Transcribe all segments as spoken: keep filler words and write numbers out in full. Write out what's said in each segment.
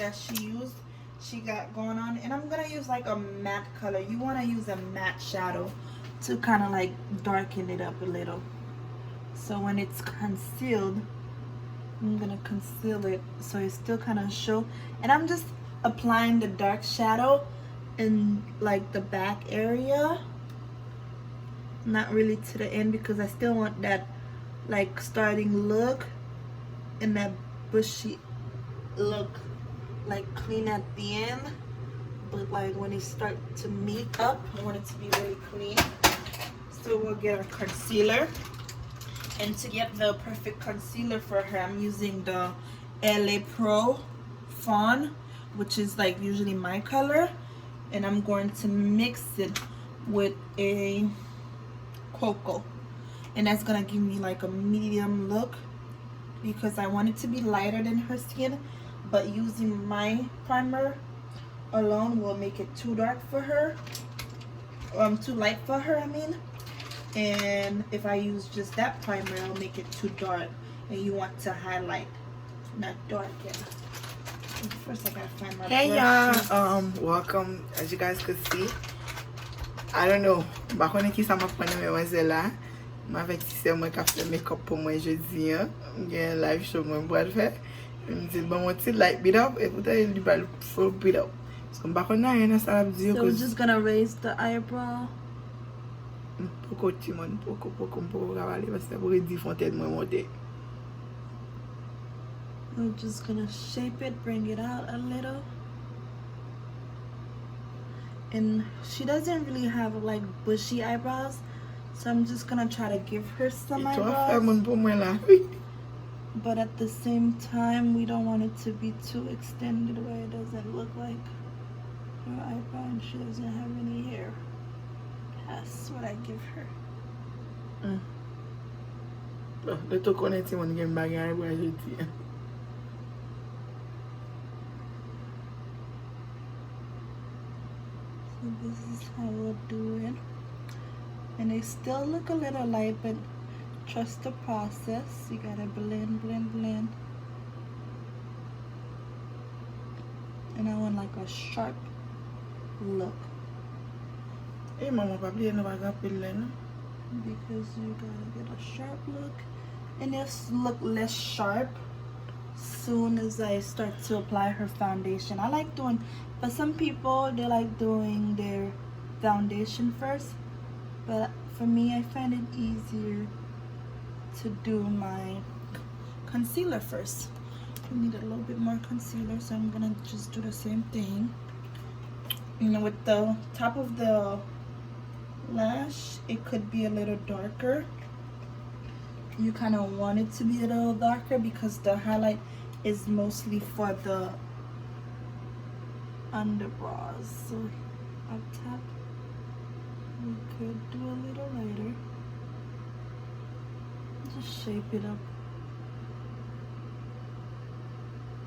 that she used, she got going on. And I'm gonna use like a matte color. You wanna use a matte shadow to kind of like darken it up a little. So when it's concealed, I'm gonna conceal it so it still kind of show. And I'm just applying the dark shadow in like the back area. Not really to the end because I still want that like starting look and that bushy look like clean at the end, but like when it start to meet up, I want it to be really clean. So we'll get our concealer. And to get the perfect concealer for her, I'm using the L A Pro Fawn, which is like usually my color, and I'm going to mix it with a cocoa, and that's gonna give me like a medium look because I want it to be lighter than her skin, but using my primer alone will make it too dark for her, um, too light for her, I mean. And if I use just that primer, it'll make it too dark, and you want to highlight, not darken. First, I gotta find my Hey y'all, brushes. Um, welcome. As you guys could see, I don't know. M pa konnen ki sa m ap pran nan men manzè la. M avèk ti sè mwen k ap fè makeup pou mwen jodi an. M gen live show mwen m pral fè. M di l ban mwen ti light beat up, e poutan li pral full beat up. So m pa konn anyen nan sa l ap di yo. So we're just gonna raise the eyebrow. M poko timoun, m poko, poko, m poko ka pale paske m poko di fontèn mwen monte. We're just gonna shape it, bring it out a little. And she doesn't really have like bushy eyebrows, so I'm just gonna try to give her some Li twò fè eyebrows. Moun pou mwen la. But at the same time, we don't want it to be too extended where it doesn't look like her eyebrow and she doesn't have any hair past what I give her. Mm. Bon, de tout konnen timoun gen bagay pou jodi. So this is how we'll do it. And they still look a little light, but trust the process. You gotta blend, blend, blend. And I want like a sharp look. E manman pa bliye nou pa gen anpil lè non. Because you gotta get a sharp look. And it's look less sharp soon as I start to apply her foundation. I like doing, but some people they like doing their foundation first. But for me, I find it easier to do my concealer first. We need a little bit more concealer, so I'm gonna just do the same thing. And with the top of the lash, it could be a little darker. You kind of want it to be a little darker because the highlight is mostly for the underbrows. So up top, we could do a little lighter. Just shape it up.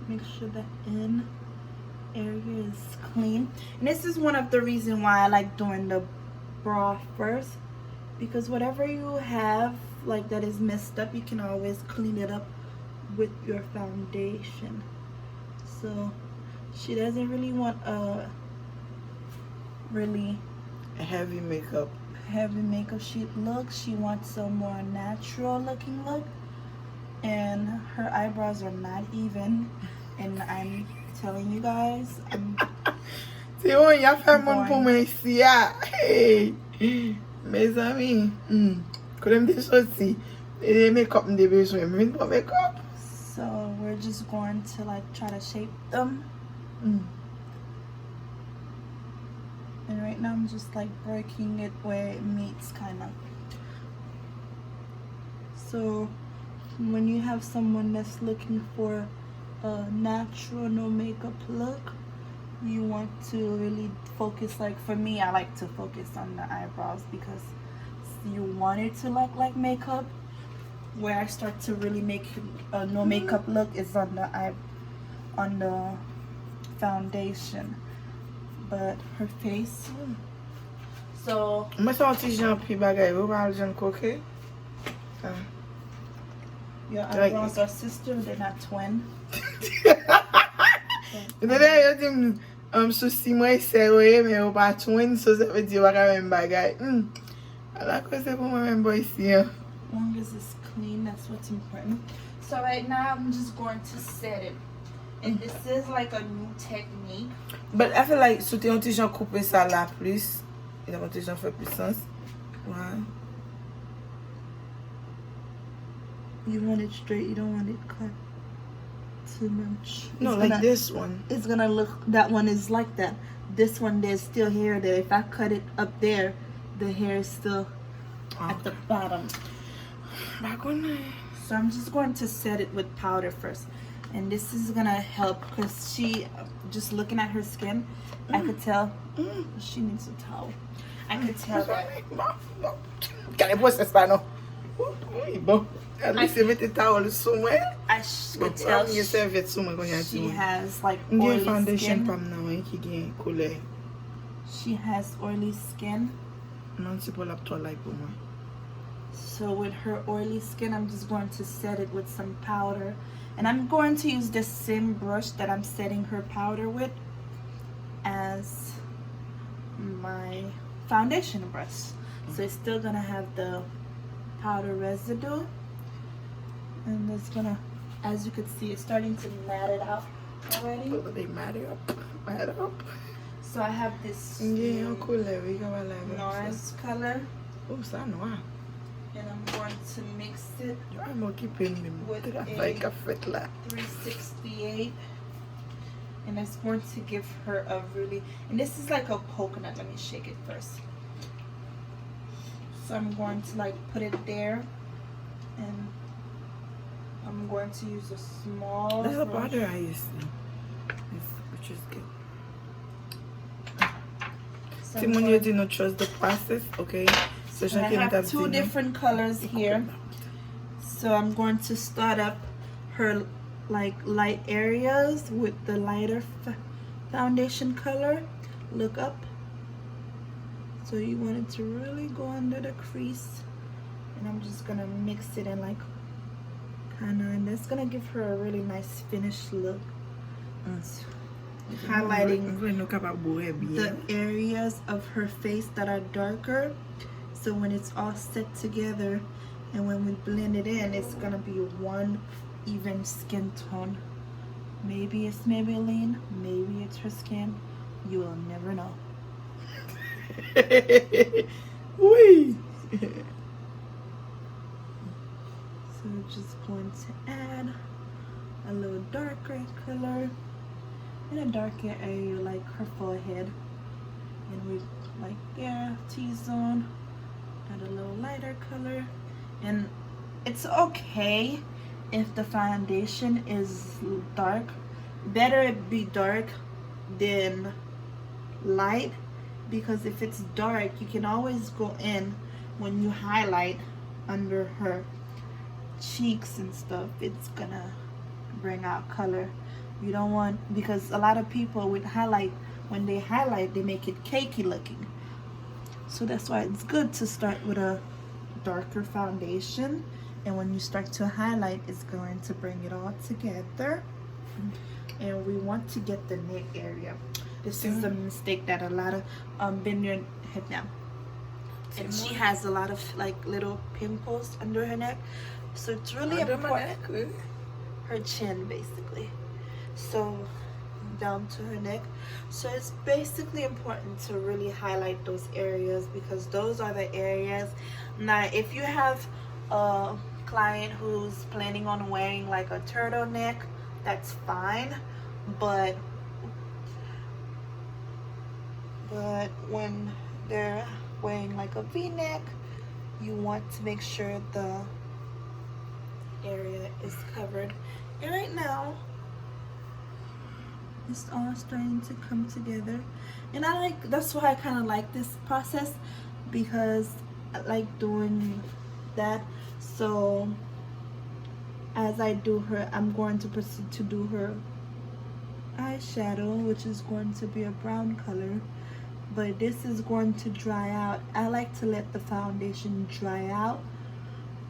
Make sure the end area is clean. And this is one of the reason why I like doing the brow first, because whatever you have like that is messed up, you can always clean it up with your foundation. So she doesn't really want a really Heavy makeup. Heavy makeup she look. She wants a more natural looking look. And her eyebrows are not even. And I'm telling you guys, I'm Ti moun, y ap fè moun pou mwen isi a. Hey. Mezanmi. Hmm. Kote m te soti? E makeup m te bezwen. M vin pran makeup. So we're just going to like try to shape them. Hmm. And right now I'm just like breaking it where it meets kind of. So when you have someone that's looking for a natural no makeup look, you want to really focus, like for me, I like to focus on the eyebrows because you want it to look like makeup. Where I start to really make a no makeup look is on the eye, on the foundation. But her face, mm. So Mwen sa yon ti jan pi bagay, ou pa al jan koke. Ah. Your eyebrows are sister, they're not twin. Ou tande yo di m, um, sou si mwen sè yo ye, men yo pa twin, so sa vle di yo pa ka menm bagay. Hmm. Ala koze pou mwen menm bò isi an. Long as it's clean, that's what's important. So right now, I'm just going to set it. And this is like a new technique. But I feel like si w te yon ti jan koupe sa la plis, li t ap yon ti jan fè plis sans. Why? You want it straight, you don't want it cut too much. No, It's like gonna- this one. It's gonna look, that one is like that. This one, there's still hair there. If I cut it up there, the hair is still Ah, at the bottom. Pa konnen. So I'm just going to set it with powder first. And this is gonna help because she, just looking at her skin, I could tell Mm. she needs a towel. I could tell that Bon, bon. Gade pwosès la non. Wi, bon. At least se mete towel sou mwen. I sh- Bon, could tell mwen gen sèvyèt sou mwen kounye a she timoun. Has like M gen oily foundation skin. Pa m nan wi ki gen koulè. She has oily skin. Mwen ti pou l ap twò light pou mwen. So with her oily skin, I'm just going to set it with some powder. And I'm going to use the same brush that I'm setting her powder with as my foundation brush. So it's still gonna have the powder residue. And it's gonna, as you can see, it's starting to matte it out already. They matte up. Matte up. So I have this M gen yon um, koulè wi, kòman la menm sa. Nars color. Oh, sa nwa. And I'm going to mix it Yo, a m okipe m menm. With Travay a- k ap fèt la. three sixty-eight. And it's going to give her a really, and this is like a coconut. Let me shake it first. So I'm going to like put it there. And I'm going to use a small That's a brush. Powder I used to. It's, which is good. So Ti I'm moun yo going- di nou trust the process, okay? So So I jan ke m t ap have di two nou. Different colors here. So I'm going to start up her like light areas with the lighter f- foundation color. Look up. So you want it to really go under the crease. And I'm just gonna mix it and like kinda, and that's gonna give her a really nice finished look. Mm. Highlighting M vle nou kapab bwè the byen. Areas of her face that are darker. So when it's all set together and when we blend it in, it's gonna be one even skin tone. Maybe it's Maybelline, maybe it's her skin. You will never know. Wi. So just going to add a little darker color in a darker area like her forehead. And we like there, T-zone, add a little lighter color. And it's okay if the foundation is dark. Better it be dark than light, because if it's dark, you can always go in when you highlight under her cheeks and stuff. It's gonna bring out color. You don't want, because a lot of people with highlight, when they highlight, they make it cakey looking. So that's why it's good to start with a darker foundation. And when you start to highlight, it's going to bring it all together. And we want to get the neck area. This is a mistake that a lot of um, bend your head down. And she has a lot of like little pimples under her neck. So it's really Under my important. Neck, really? Her chin, basically. So down to her neck. So it's basically important to really highlight those areas, because those are the areas. Now, if you have a client who's planning on wearing like a turtleneck, that's fine. But but when they're wearing like a V-neck, you want to make sure the area is covered. And right now, it's all starting to come together. And I like, that's why I kind of like this process, because I like doing that. So as I do her, I'm going to proceed to do her eyeshadow, which is going to be a brown color. But this is going to dry out. I like to let the foundation dry out.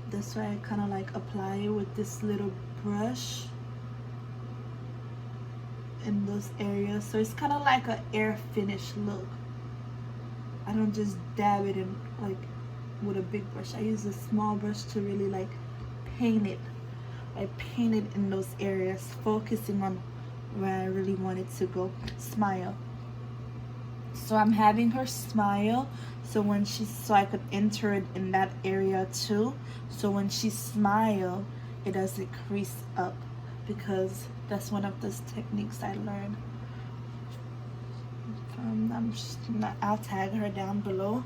That's why I kind of like apply it with this little brush. in those areas. So it's kind of like a air finish look. I don't just dab it in, like, with a big brush. I use a small brush to really, like, paint it. I paint it in those areas, focusing on where I really want it to go. Smile. So I'm having her smile. So when she, so I could enter it in that area too. So when she smile, it doesn't crease up, because that's one of those techniques I learned. Um, I'm just, I'll tag her down below.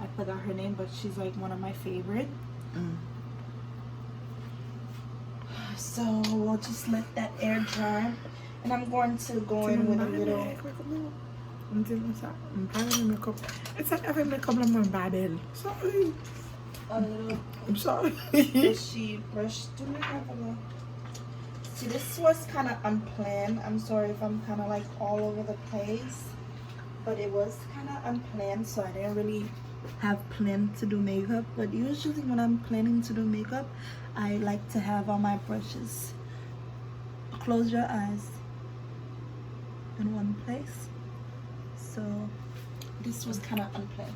I forgot her name, but she's, like, one of my favorite. Mm. So we'll just let that air dry. And I'm going to go in with a little. M di nou sa, m pa renmen makeup. E sa k ap fè makeup la mwen pa bèl. Sorry. A little. I'm sorry. She brushed through my envelope. See, this was kind of unplanned. I'm sorry if I'm kind of, like, all over the place, but it was kind of unplanned, so I didn't really have planned to do makeup. But usually, when I'm planning to do makeup, I like to have all my brushes. Close your eyes in one place. So this was kind of unplanned.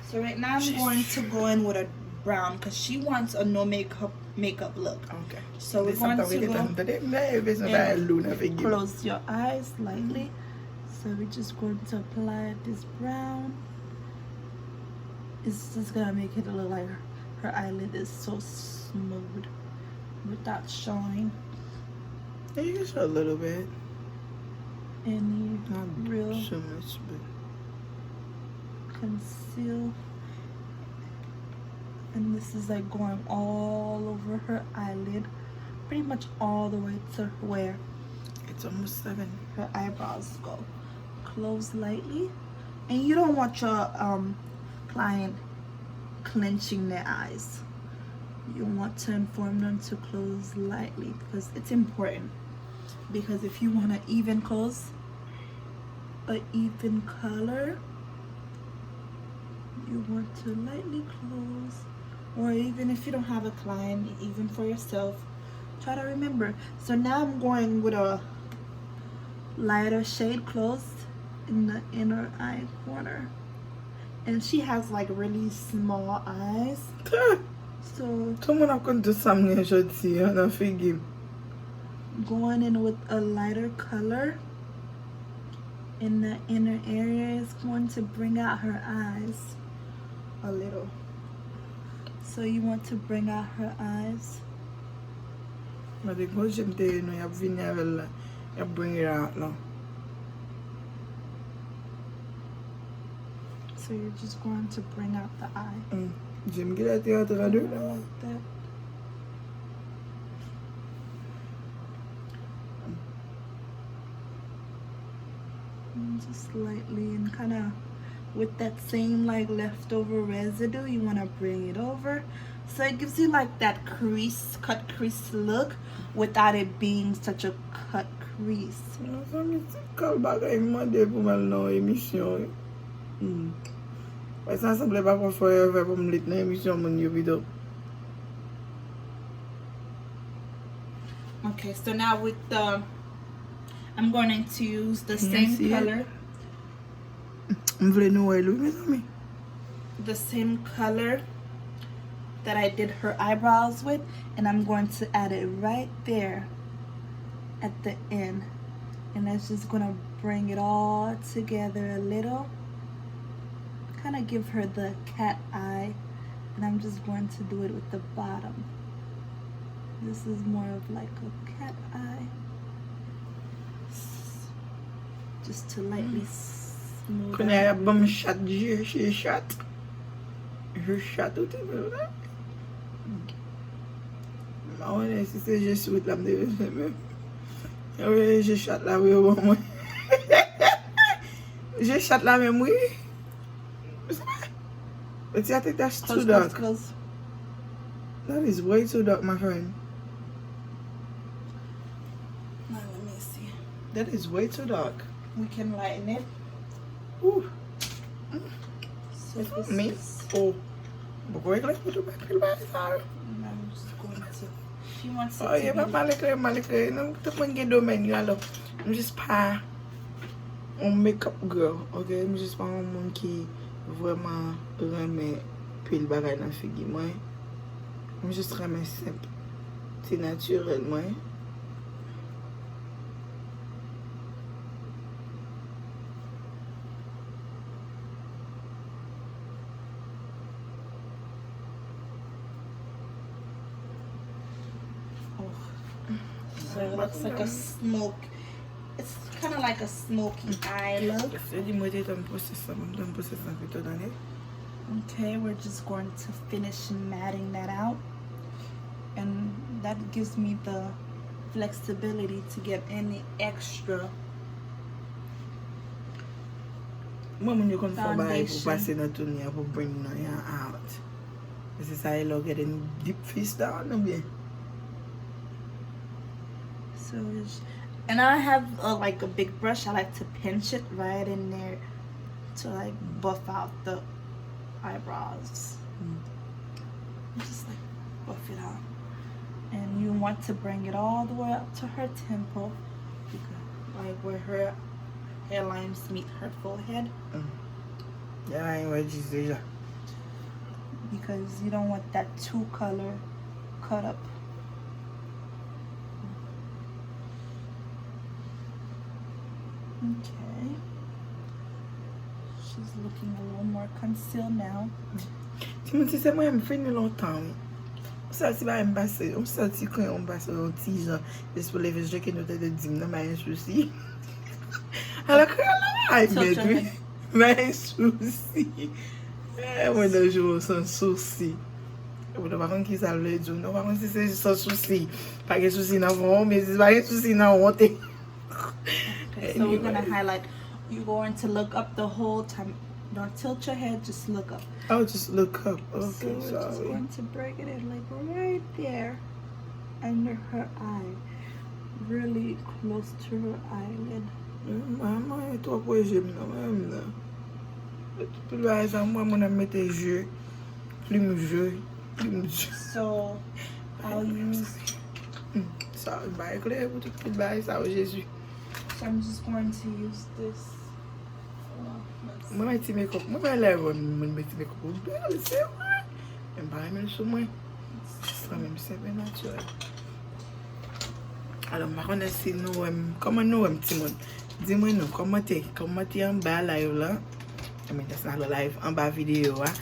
So right now I'm going to go in with a brown because she wants a no makeup makeup look. Okay. So we're going to go in. Close your eyes lightly. So we're just going to apply this brown. It's just gonna make it look like her eyelid is so smooth without showing. Yeah, you can show a little bit. Any real. Not too much, but conceal. And this is, like, going all over her eyelid, pretty much all the way to where it's almost seven. Her eyebrows go. Close lightly. And you don't want your, um, client clenching their eyes. You want to inform them to close lightly because it's important. Because if you want an even close, an even color, you want to lightly close. Or even if you don't have a client, even for yourself, try to remember. So now I'm going with a lighter shade close in the inner eye corner. And she has, like, really small eyes. So tout moun ap konn tout sa m gen jodi a nan figi m. Going in with a lighter color in the inner area is going to bring out her eyes a little. So you want to bring out her eyes. Mande gwo je m te ye nou y ap vini avè l la. Y ap bring it out la. So you're just going to bring out the eye. Mm. Je m genlè te antre andedan. Like that. And just lightly and kind of with that same, like, leftover residue, you want to bring it over. So it gives you, like, that crease, cut crease look without it being such a cut crease. Mezanmi, ti kal bagay m mande pou m al nan yon emisyon wi. Hmm. Wè sa sanble pa pran forever pou m lit nan emisyon moun yo pito. Okay, so now with the, I'm going to use the same color. M vle nou wè l wi, mezanmi. The same color that I did her eyebrows with, and I'm going to add it right there at the end. And that's just gonna bring it all together a little. Kind of give her the cat eye, and I'm just going to do it with the bottom. This is more of, like, a cat eye. Just to lightly smooth out. Kounye a y ap ban m chat, je, je chat. Je chat ou te fè la. M pa konnen si se je sourit la m te bezwen menm. Yo voye je chat la pou yo ban mwen. Je chat la menm wi. But see, I think that's too dark. Close, close, close. That is way too dark, my friend. Now, let me see. That is way too dark. We can lighten it. Ooh. So this is. Oh. Poko regle pou tou pil bagay sa yo. And I'm just going to, she wants it to be. Oh, yeah, pa mal eklere, mal eklere. Nou tout moun gen domèn yo, alò. M jis pa yon makeup girl, ok? M jis pa yon moun ki vrèman renmen pil bagay nan figi mwen. M jis renmen senp ti natirèl mwen. Oh. So it looks like a smoke. It's kind of like a smoky eye look. Se di mwen te tann pwosès la, mwen tann pwosès la pito tande. Okay, we're just going to finish matting that out. And that gives me the flexibility to get any extra Mwen, moun yo konn fè yon bagay pou foundation. Pase nan touni an pou bring nan yan out. E se sa e lè w gade n deep fish down oubyen? So, it's- and I have a, like, a big brush. I like to pinch it right in there to, like, buff out the eyebrows. Mm. Just, like, buff it out. And you want to bring it all the way up to her temple, because, like, where her hairlines meet her forehead. Mm. Hairline wedges deja. Because you don't want that two color cut up. Okay. She's looking a little more concealed now. Timoun, si se mwen, m fini lontan, wi. M santi bagay m pase, m santi kwen m pase yon ti jan. Jis pou leve je ke nou te di m nan, pa gen sousi. Alò, kreyòl la, ay, mèt, wi. Pa gen sousi. Eh, mwen, nan jou san sousi. Ou pa konn ki sa l vle di w, non, pa konn si se san sousi. Pa gen sousi nan vant, men si pa gen sousi nan wonte. Okay, so we're gonna highlight. You're going to look up the whole time. Don't tilt your head, just look up. Oh, just look up. Okay, so we're just going to break it in, like, right there, under her eye, really close to her eyelid. Manman, e twò pre je m nan, menm nan. Tout bagay sa, mwen, mwen ap mete je, plim je, plim je. So, I'll use. Hmm, sa, bay klere pou tout, tout bagay sa, o Jezi. So I'm just going to use this. Mwen, mwen ti makeup, mwen, mwen lè wè moun met ti makeup ou bèl, se vre. Men m pa renmen l sou mwen. Sa menm senp e natirèl. Alò, m pa konnen si nou wè m, kòman nou wè m, timoun? Di mwen non, kòmante, kòmante anba live la. Anben, that's not a live, anba videyo a.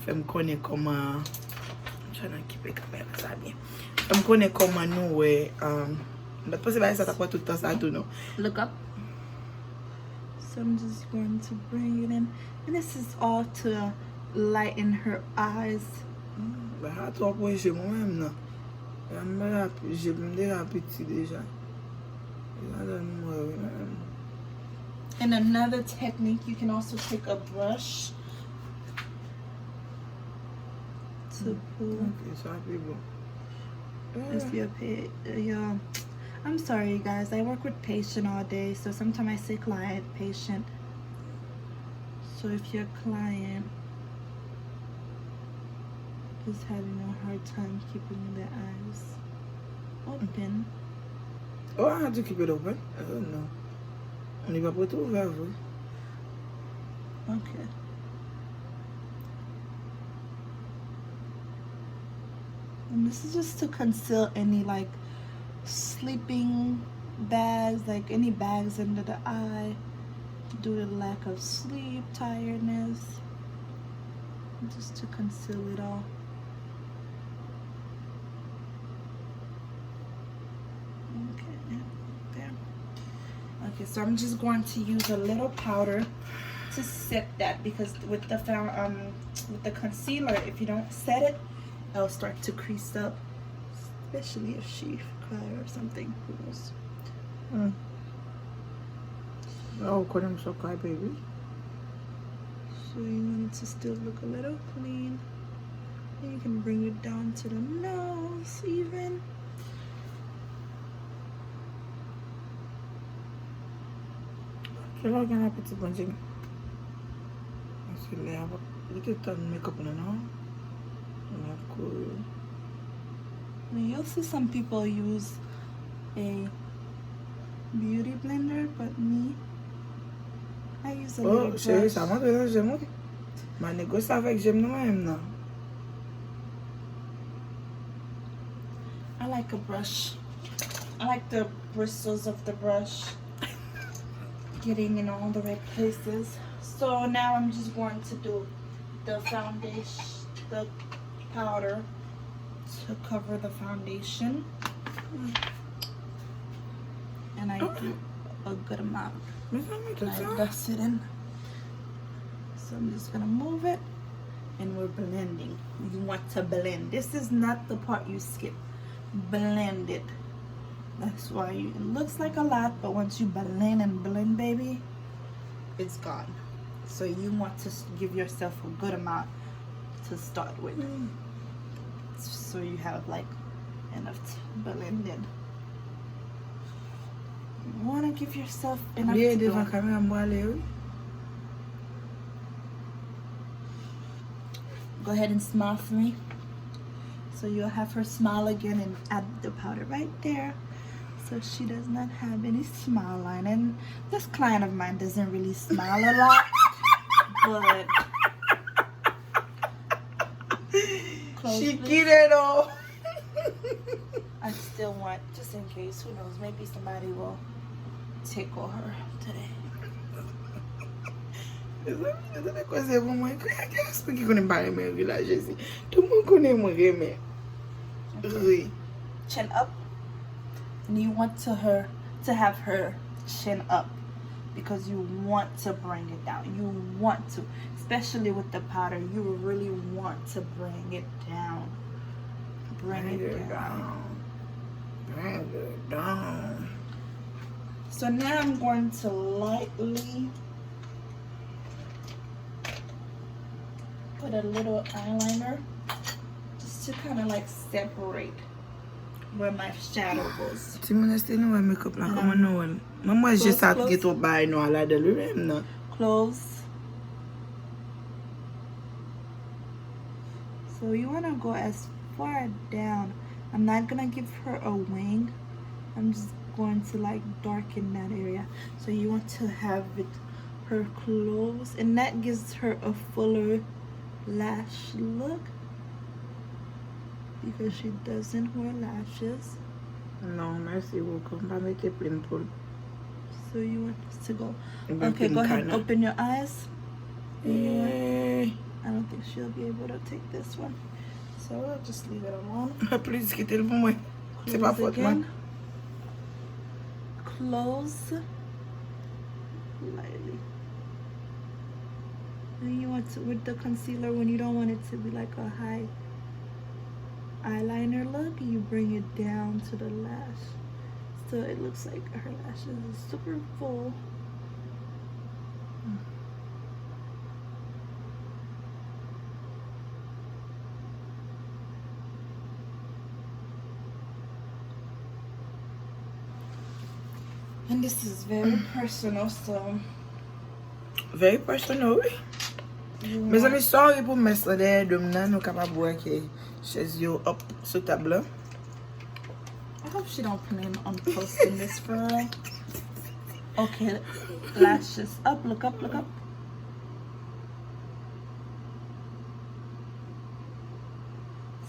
Fè m konnen kòman, m try nan kipe kamera sa byen. Fè m konnen kòman nou wè, um, m pa t panse bagay sa t ap pran tout tan sa tou, non. Look up. So I'm just going to bring it in. And this is all to lighten her eyes. Bagay twò pre je mwen menm nan. Mwen deja, je m deja piti deja. Deja dan m wè wi menm. And another technique, you can also take a brush to pull. Ok, sa pi bon. If you're pa- you're I'm sorry, you guys. I work with patient all day, so sometimes I say client, patient. So if your client is having a hard time keeping their eyes open. Oh, I had to keep it open. Oh, no. Li pa pou tou ouvè vre. Okay. And this is just to conceal any, like, sleeping bags, like, any bags under the eye due to lack of sleep, tiredness, just to conceal it all. Okay, yeah, there. Okay, so I'm just going to use a little powder to set that, because with the found um with the concealer, if you don't set it, it'll start to crease up, especially if she cry or something. Who knows? Mm. Oh, konnen m so cry baby. So you want it to still look a little clean. And you can bring it down to the nose even. Kilè w gen apeti, Bondye? Paske lè a, li te tann makeup nan, non? Lè a kouri. You'll see some people use a beauty blender, but me, I use a Oh, little cheri, brush. Sa montre nan je m, wi. M a negosye avèk je m nan, mwen menm nan. I like a brush. I like the bristles of the brush getting in all the right places. So now I'm just going to do the foundation, the powder to cover the foundation. And I do a good amount. Mezanmi, tout And I sa. Dust it in. So I'm just gonna move it, and we're blending. You want to blend. This is not the part you skip. Blend it. That's why you, it looks like a lot, but once you blend and blend, baby, it's gone. So you want to s- give yourself a good amount to start with. So you have, like, enough to blend it. You want to give yourself enough Bliye to devan go. Kamera m pwale, wi. Go ahead and smile for me. So you'll have her smile again and add the powder right there. So she does not have any smile line. And this client of mine doesn't really smile a lot. But close, She please. Kidding, though. I still want, just in case, who knows, maybe somebody will tickle her today. Mezanmi, nou tande koze pou mwen. Kiyès ki konnen m pa renmen ri la, Jezi? Tout moun konnen mwen renmen ri. Chin up. And you want to her to have her chin up because you want to bring it down. You want to, especially with the powder, you really want to bring it down. Bring it down. Bring it down. So now I'm going to lightly put a little eyeliner just to kind of like separate where my shadow goes. Timoun, èske nou wè makeup la? Kòman nou wè l? Mwen, mwen, je sa gen twòp bagay nwa ladan li menm nan. Close. So you want to go as far down. I'm not going to give her a wing. I'm just going to like darken that area. So you want to have it, her close, and that gives her a fuller lash look because she doesn't wear lashes. Non, mèsi bokou. M pa mete plim pou l. So you want this to go. Mwen Okay, plim go ahead. Kana. Open your eyes. And you want Eh, I don't think she'll be able to take this one. So we'll just leave it alone. Please, kite l pou mwen. Se pa Close fòt mwen. Again. Close. Lightly. And you want to, with the concealer, when you don't want it to be like a high eyeliner look, you bring it down to the lash. So it looks like her lashes is super full. And this is very personal, so Very personal, wi. you Mezanmi, want- sorry pou mès la dèyè do m nan, nou kapab wè ke chèz yo up sou tab la. I hope she don't plan on posting this for real. Okay, lashes up, look up, look up.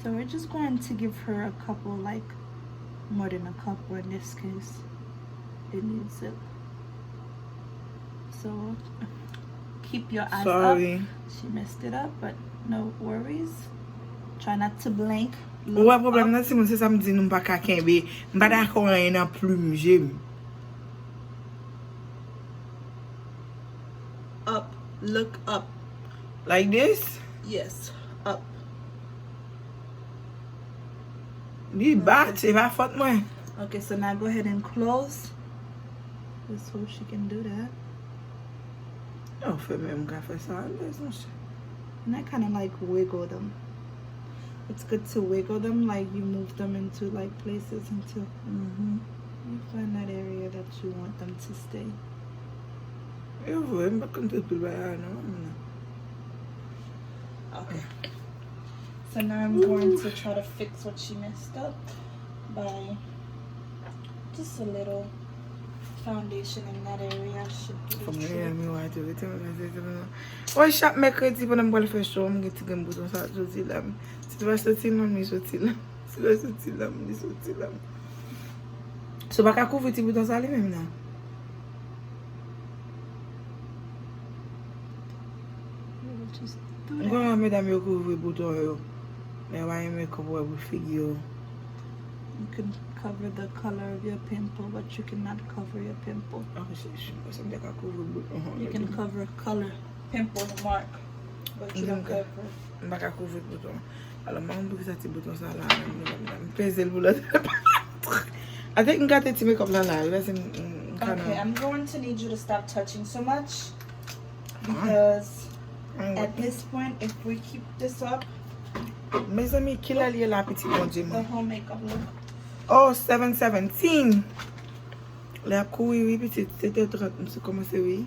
So we're just going to give her a couple, like, more than a couple in this case. It needs it. So keep your eyes up. Sorry. She messed it up, but no worries. Try not to blink. Ou wè pwoblèm nan, timoun, se sa m di nou, m pa ka kenbe. M pa dakò anyen nan plim je m. Up. Look up. Like this? Yes. Up. Li ba, se pa fòt mwen. Okay, so now go ahead and close. Let's hope she can do that. Yo, fè menm ka fè sa alèz, monchè. And I kind of like wiggle them. It's good to wiggle them, like you move them into like places until Mhm. you find that area that you want them to stay. E vre, m pa t konn tout pil bagay la, non. Okay. So now I'm going to try to fix what she messed up by just a little. Foundation in that area should do the Fòk mwen trick. Miwa tou. Wè, chak mèkredi pandan m pral fè show, m gen ti grenn bouton sa soti la. Si te pa soti non, li soti la. Si te pa soti la, li soti la. So pa ka kouvri ti bouton sa li menm nan. We'll just do M that. konnen medam yo kouvri bouton yo. Men yo pa renmen kouvri pou figi yo. You can cover the color of your pimple, but you cannot cover your pimple. Ah, se, se, se m te ka kouvri bouton. You can cover color, pimple mark, but you don't Okay. cover. M pa ka kouvri bouton. Alò, m pa konn poukisa ti bouton sa la, m, m, m peze l pou lòt. I think m gate ti makeup la la. Wi, se m, m, m ka Okay, nan. I'm going to need you to stop touching so much because Mwen at this point, if we keep this up, Mezanmi, kilè li ye la, pitit Bondye the mwen? Whole makeup look. Oh, seven seventeen. Lè ap kouri, wi, pitit. Sèt è trant, m sou kòmanse, wi.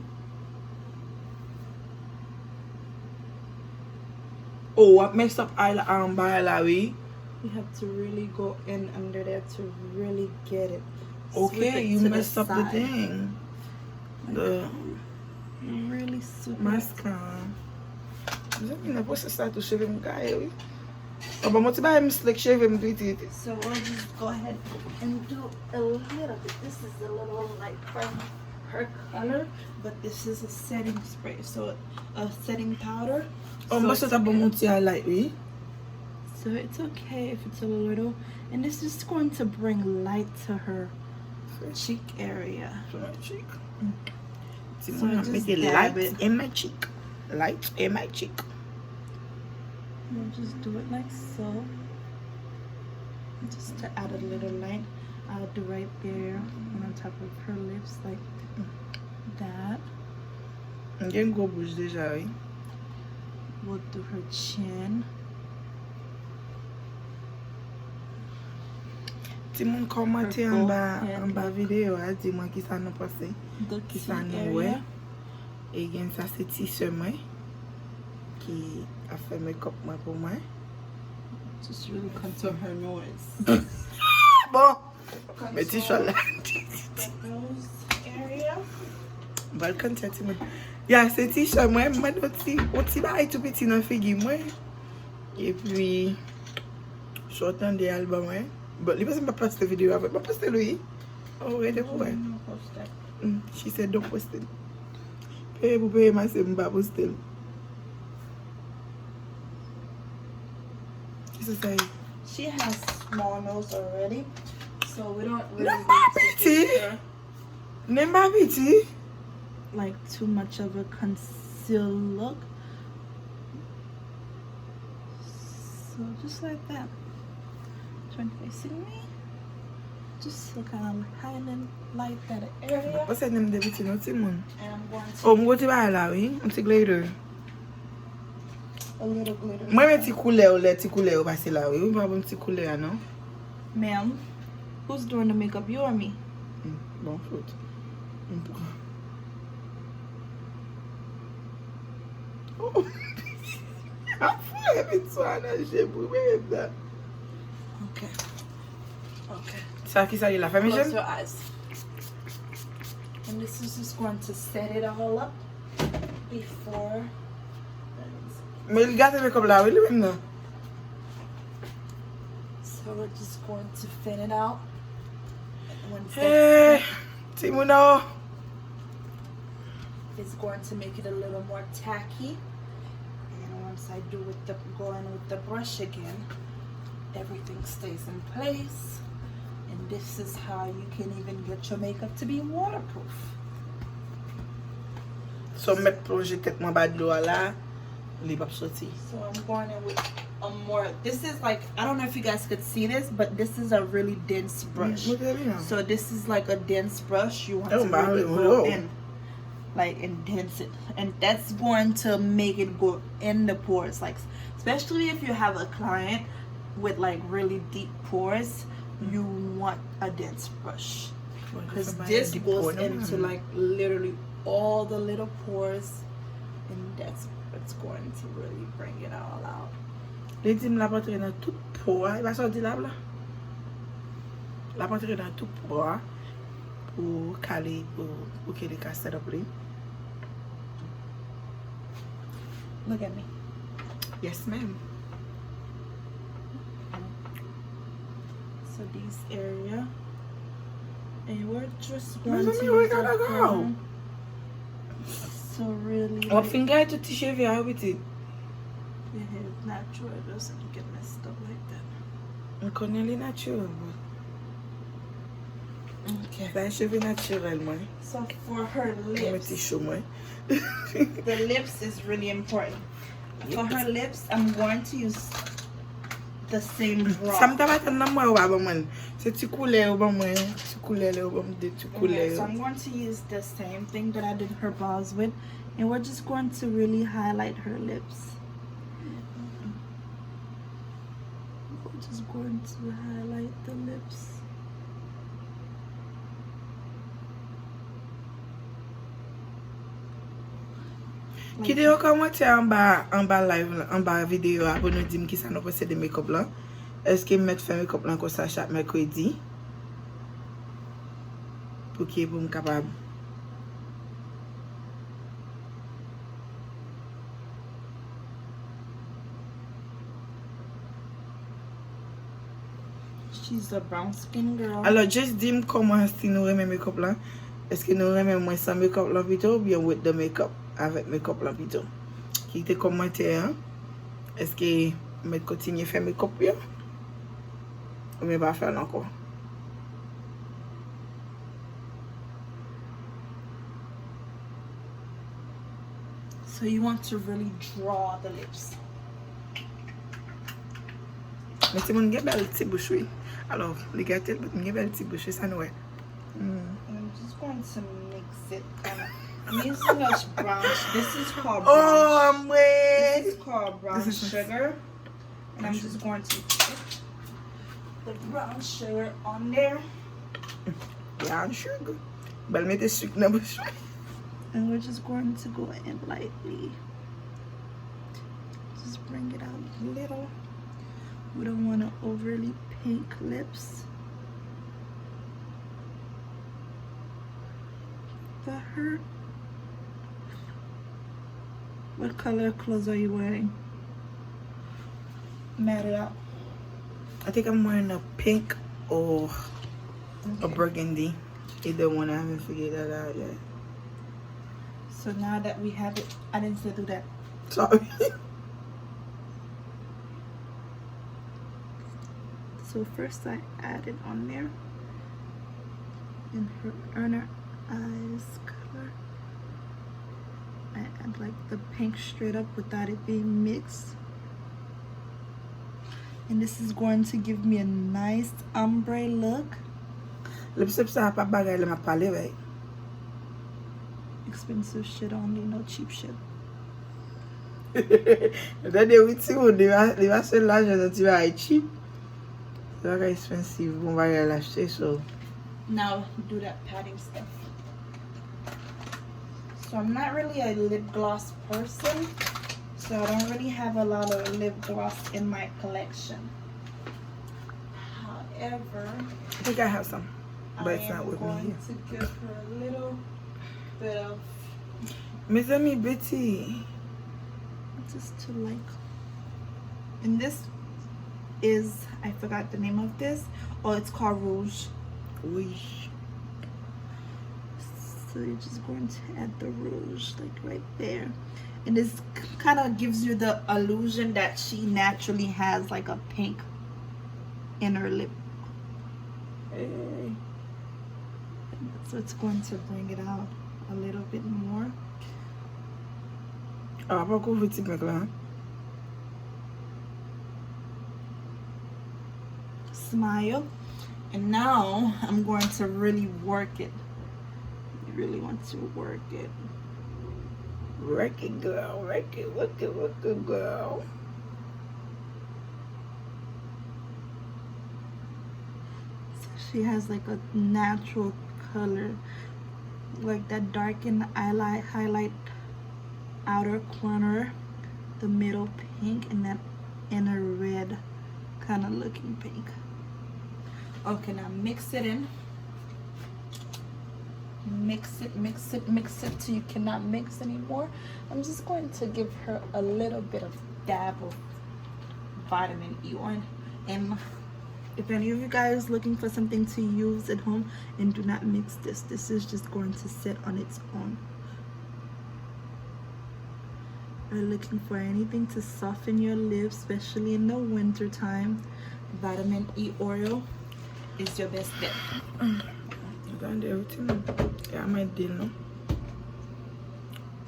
Oh, w ap mess up eye la, anba la, wi. You have to really go in under there to really get it. Sweep Okay, it you to the mess up the side. Thing. The Really sweep it. Mascara. Mezanmi, nan pwosès la tou, cheve m gaye, wi. Bon, bon, ti bagay m slick cheve m pitit. So we'll just go ahead and do a little bit. This is a little light for her color, but this is a setting spray, so a setting powder. Oh, m panse ta bon moun ti highlight, wi. So it's okay if it's a little, and this is going to bring light to her cheek area. Sou mwen cheek. Ti So moun ap just mete dab light it. In my cheek. Light in my cheek. We'll just do it like so. Just to add a little light, I'll do right there on top of her lips like that. M gen gwo bouch deja, wi. We'll do her chin. Ti moun kòmante Her anba, forehead. Anba videyo a, di mwen kisa nou panse. The Kisa key nou wè. area. E gen sa se ti sè mwen ki ap fè makeup mwen pou mwen. Just really contour her nose. Bon, men ti chòl la. The nose area. Balkan ti moun. Ya, se ti sè mwen, mwen yon ti, yon ti bagay tou piti nan figi mwen. Epi, so tande album mwen. Bon, li panse m pa poste videyo avè. M pa poste l, wi. Oh, rete pou wè. No, post that. Mm, she said don't post it. Peye pou peye, ma sè, m pa poste l. Kisa sa ye? She has small nose already, so we don't really Non, need to piti. give her Nen pa piti. Like too much of a conceal look. So just like that. Turn facing me. Just to kind of highlight that area. Panse nen m de piti non ti moun. And I'm going to Oh, m gwo ti bagay la, wi. Yon ti glitter. A little glitter. Mwen men ti koulè yo, lè ti koulè yo pase la, wi. Ou pa bon ti koulè a, non? Ma'am, who's doing the makeup, you or me? Mm, bon fout. M pran. Oh. Ap foure pit swa nan je pou mwen la. Okay. Okay. Sa ki sa li la? Fèmen je Close m. Your eyes. And this is just going to set it all up before. Men li gate makeup la, wi, li menm nan. So we're just going to fan it out. And once Hey, that's ti moun, oh. It's going to make it a little more tacky. And once I do with the, go in with the brush again, everything stays in place. And this is how you can even get your makeup to be waterproof. So m mèt plonje tèt mwen ba dlo a la, li p ap soti. So I'm going in with a more, this is like, I don't know if you guys could see this, but this is a really dense brush. Montre li non. So this is like a dense brush. You want Oh, to my really Lord. Go in, like, and dense it. And that's going to make it go in the pores. Like, especially if you have a client with, like, really deep pores, you want a dense brush. Because this goes into, like, literally all the little pores, and that's what's going to really bring it all out. Li di m l ap antre nan tout po a. E pa sa w di la, la? L ap antre nan tout po a. pou kale, pou, pou ke li ka set up li. Look at me. Yes, ma'am. So this area. And we're just going to use our brown. So really, w ap fin gaye tout ti cheve a wi pitit. It is natural, it doesn't get messed up like that. M konnen li naturel, but okay. Sa cheve natirèl mwen. So for her lips, mwen ti cho mwen. The lips is really important. For her lips, I'm going to use the same brown. Sa m t ap atann nan mwen yo pa ban mwen. Se ti koulè yo ban mwen. Ti koulè yo ban mwen de ti koulè yo. So I'm going to use the same thing that I did her brows with. And we're just going to really highlight her lips. We're just going to highlight the lips. Kite yon kòmantè anba, anba live la, anba videyo a pou nou di m kisa nou panse de makeup lan. Èske m mèt fè makeup lan konsa chak mèkredi? Pou ki, pou m kapab. She's a brown skin girl. Alò, just di m kòman, si nou renmen makeup lan. Èske nou renmen mwen san makeup lan pito oubyen with the makeup, avèk makeup lan pito? Kite kòmantè an. Èske m mèt kontinye fè makeup yo? Oubyen pa fè l ankò? So you want to really draw the lips. Men timoun gen bèl ti bouch wi. Alò, li gate l, but m gen bèl ti bouch wi, sa nou wè. Mm. And I'm just going to mix it. Kinda. I'm using a brown. This is called brown. Oh, I'm weak. This is called brown sugar. And I'm just going to put the brown sugar on there. Brown sugar. Bèl mete sik nan bouch mwen. And we're just going to go in lightly. Just bring it out a little. We don't want to overly pink lips. That hurt. What color clothes are you wearing? Map it out. I think I'm wearing a pink or a burgundy. Either one, I haven't figured that out yet. So now that we have it, I didn't say do that. Sorry. So first I add it on there in her inner eyes color. I add like the pink straight up without it being mixed. And this is going to give me a nice ombre look. Lipstick sa pa bagay lè m ap pale, right? Expensive shit only, no cheap shit. Tande wi timoun, li pa, li pa sèl lajan nan ti bagay cheap. Ti bagay expensive, bon bagay l achte, so. Now do that patting stuff. So I'm not really a lip gloss person, so I don't really have a lot of lip gloss in my collection. However, I think I have some, but it's not with me here. I am going to give her a little bit of Mezanmi, Betty. Just to like, and this is, I forgot the name of this. Oh, it's called Rouge. Rouge. So you're just going to add the rouge, like, right there. And this kind of gives you the illusion that she naturally has, like, a pink inner lip. Hey. So it's going to bring it out a little bit more. Ah, pa kouvri ti pink la. Smile. And now I'm going to really work it. You really want to work it. Work it, girl. Work it, work it, work it, girl. So she has, like, a natural color, like that darkened highlight, highlight outer corner, the middle pink, and then inner red kind of looking pink. Okay, now mix it in. Mix it, mix it, mix it till you cannot mix anymore. I'm just going to give her a little bit of dab of vitamin E oil. And if any of you guys looking for something to use at home, and do not mix this. This is just going to sit on its own. Are you looking for anything to soften your lips, especially in the winter time? Vitamin E oil is your best bet. Gade, everything. Yeah, my deal, no?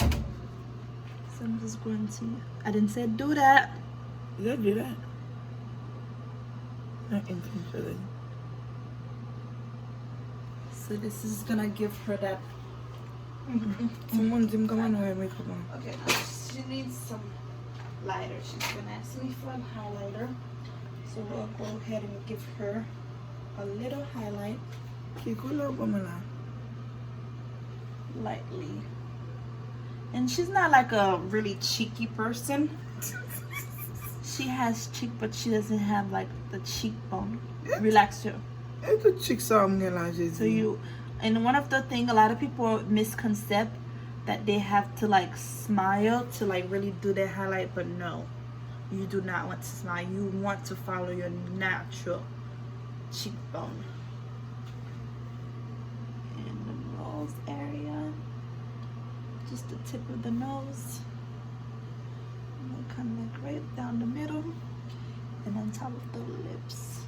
So I'm just going to. I didn't say do that. Just do that. Not intentionally. So this is gonna give her that. Someone dim kama no makeup on. Okay, now she needs some lighter. She's gonna ask me for a highlighter. So we'll go ahead and give her a little highlight. Ki koulè w ban mwen la? Lightly. And she's not like a really cheeky person. She has cheek, but she doesn't have like the cheekbone. Relax your. E tout chik sa m gen la, Jezi. So you, and one of the thing, a lot of people misconcept that they have to like smile to like really do their highlight, but no, you do not want to smile. You want to follow your natural cheekbone. And the nose area, just the tip of the nose. And then kind of like right down the middle and on top of the lips.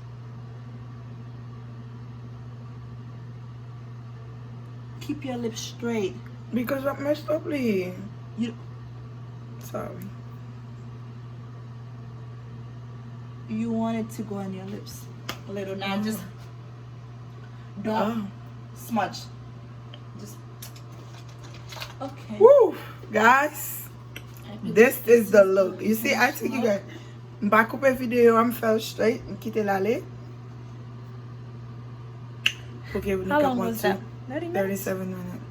Keep your lips straight. Because I messed up li. You Sorry. You want it to go on your lips a little. Now just don't Oh. smudge. Just okay. Woo! Guys, this is the look. You see, I take you guys. M pa koupe videyo, m fè l straight, m kite l ale. Ok, nou How ka long pran was ti that? Thirty minutes? Thirty-seven minutes.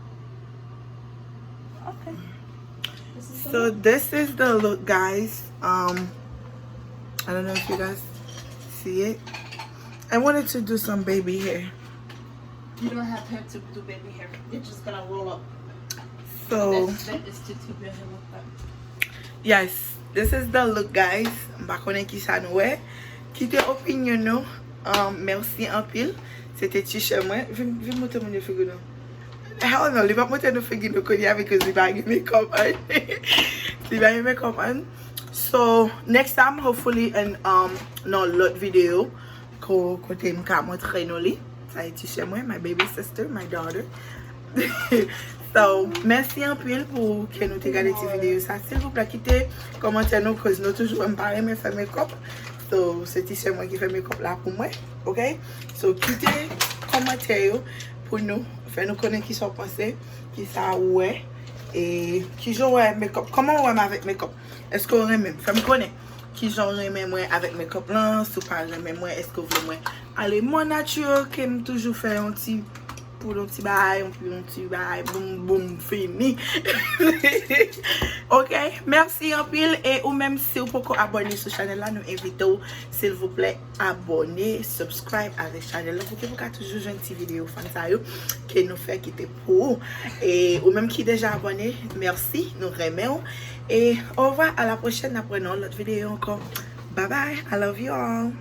Okay. This is the So look. This is the look, guys. Um, I don't know if you guys see it. I wanted to do some baby hair. You don't have to, have to do baby hair. You're just gonna roll up. So That, that is to keep your hair look up. Yes, this is the look, guys. M pa konnen ki sa nou wè. Kite opinyon nou. Um, mèsi anpil. Se te ti chè mwen. Vin, vin montre moun yo figi nou. Hell no, li pa montre nou figi nou kounye a because li pa gen makeup on. Li pa gen makeup on. So, next time, hopefully, in um, nan lòt videyo, ko, kote m ka montre nou li. Sa e ti chè mwen, my baby sister, my daughter. So, mèsi anpil pou ke nou te gade ti videyo sa. Silvouplè, kite kòmantè nou, cause nou toujou, m pa renmen fè makeup. So, se ti sè mwen ki fè makeup la pou mwen, ok? So, kite kòmantè yo pou nou, fè nou konnen kisa w panse, kisa w wè, e kijan w wè makeup, kòman w wè m avèk makeup. Èske w renmen m? Fè m konnen kijan w renmen mwen avèk makeup lan, si w pa renmen mwen, èske w vle mwen ale more natural ke m toujou fè yon ti pou yon ti bagay, yon, yon ti bagay, boum, boum, fini. Ok, mèsi anpil. E ou menm, si w poko abòne sou chanèl la, nou envite w, silvouplè, abòne, subscribe avèk chanèl la, pou ke w ka toujou jwenn ti videyo fun sa yo ke nou fè kite pou ou. E ou menm ki deja abòne, mèsi, nou renmen w. E au revoir, à la prochaine, n ap wè nan yon lòt videyo ankò. Bye bye, I love you all.